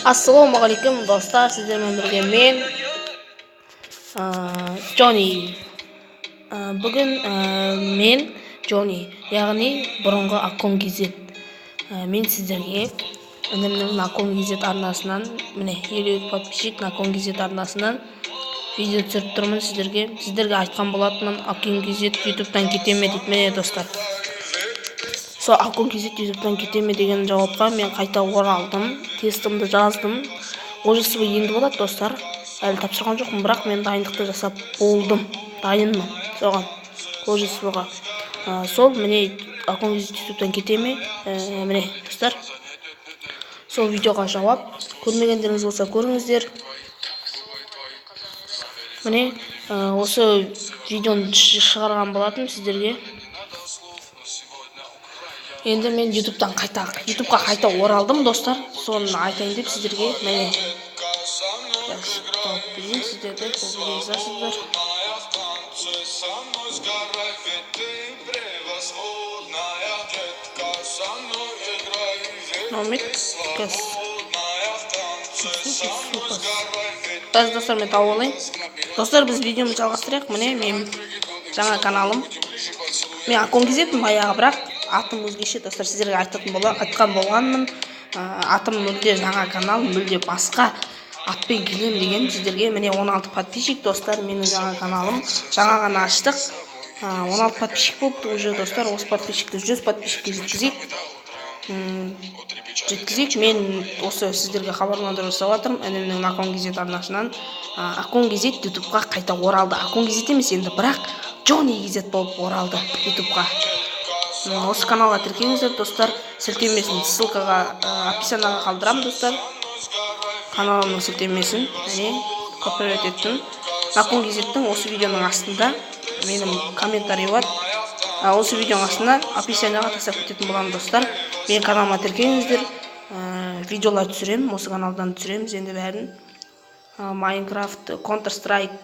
Ассалаумағалейкум, достар! Сіздермен бірге мен, Джонни. Бүгін мен Джонни, яғни бұрынғы Акон KZ. Мен сіздерге інімнің Након KZ арнасынан, міне, 52 подписчик, Након KZ арнасынан видео түсіріп тұрмын сіздерге. Сіздерге айтқан болатынмын, Акон KZ ютубтан кете ме деп. Міне, достар, сол Акон KZ ютубтан кете ме деген жауапқа мен қайта оралдым, тестімді жаздым. ОЖСБ енді болады, достар, әлі тапсырған жоқпын, бірақ мен дайындықты жасап болдым, дайынмын соған, ОЖСБ-ға. Сол, міне, Акон KZ ютубтан кете ме, міне, достар, сол видеоға жауап. Көрмегендеріңіз болса, көріңіздер. Міне, осы видеоны шығарған болатын сіздерге. Енді мен ютубтан қайта, ютубқа қайта оралдым, достар, соны айтайын деп сіздерге. Міне, тауып берейін сіздерді, бұл жазасыздар. Со мной сгорай, ведь ты превосходная. Детка, со мной играй, ведь Номер ты свободная. В танце со мной сгорай, ведь Қазір, достар, мен тауып алайын. Достар, біз видеомызды жалғастырайық. Міне, менің жаңа каналым. Мен Акон KZ-пін баяғы, бірақ атым өзгеше, достар. Сіздерге айтатын бола, айтқан болғанмын, атым мүлде жаңа, канал мүлде басқа атпен келемін деген сіздерге. Міне, 16 подписчик, достар, менің жаңа каналым, жаңа ғана аштық. 16 подписчик болыпты уже, достар. Осы подписчикті 100 подписчикке жеткізейік, жеткізейік. Мен осы сіздерге хабарландыру жасап жатырмын інімнің Након KZ арнасынан. Акон KZ ютубқа қайта оралды. Акон KZ емес енді, бірақ Джонни KZ болып оралды ютубқа. Осы каналға тіркеліңіздер, достар. Сілтемесін ссылкаға, описанияға қалдырамын, достар, каналымның сілтемесін. Міне, копировать еттім. Након KZ-тің осы видеоның астында менің комментарий бар. Осы видеоның астына, описанияға тастап кететін боламын, достар. Менің каналыма тіркеліңіздер. Видеолар түсіремін, осы каналдан түсіреміз енді бәрін. Майнкрафт, Counter Strike,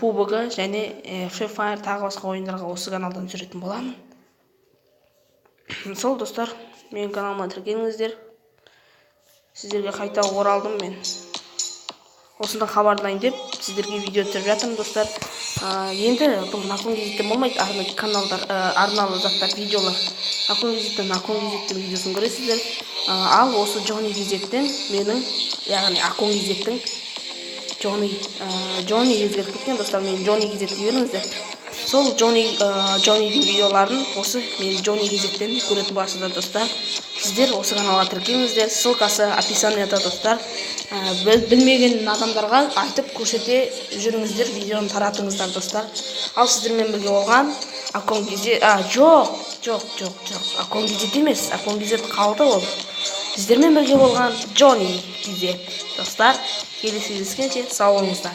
PUBG және Free Fire, тағы басқа ойындарға осы каналдан түсіретін боламын. Сол, достар, менің каналыма тіркеліңіздер. Сіздерге қайта оралдым мен, осыны хабарлайын деп сіздерге видео түсіріп жатырмын, достар. Енді бұл Након KZ-тен болмайды арнайы каналдар, арналы заттар, видеолар. Након KZ-тен, Након KZ-тің видеосын көресіздер. Ал осы Джонни KZ-тен менің, яғни Акон KZ-тің Джонни, Джонни өзгеріп кеткен, достар. Мен Джонни KZ дей беріңіздер. Сол Джонни, Джоннидің видеоларын осы мен Джонни KZ-тен көретін боласыздар, достар. Сіздер осы каналға тіркеліңіздер, ссылкасы описанияда, достар. Білмеген адамдарға айтып көрсете жүріңіздер, видеоны таратыңыздар, достар. Ал сіздермен бірге болған Акон KZ, а, жоқ, жоқ, жоқ, жоқ, Акон KZ емес, Акон KZ қалды ол. Сіздермен бірге болған Джонни KZ, достар. Келесі кездескенше сау болыңыздар.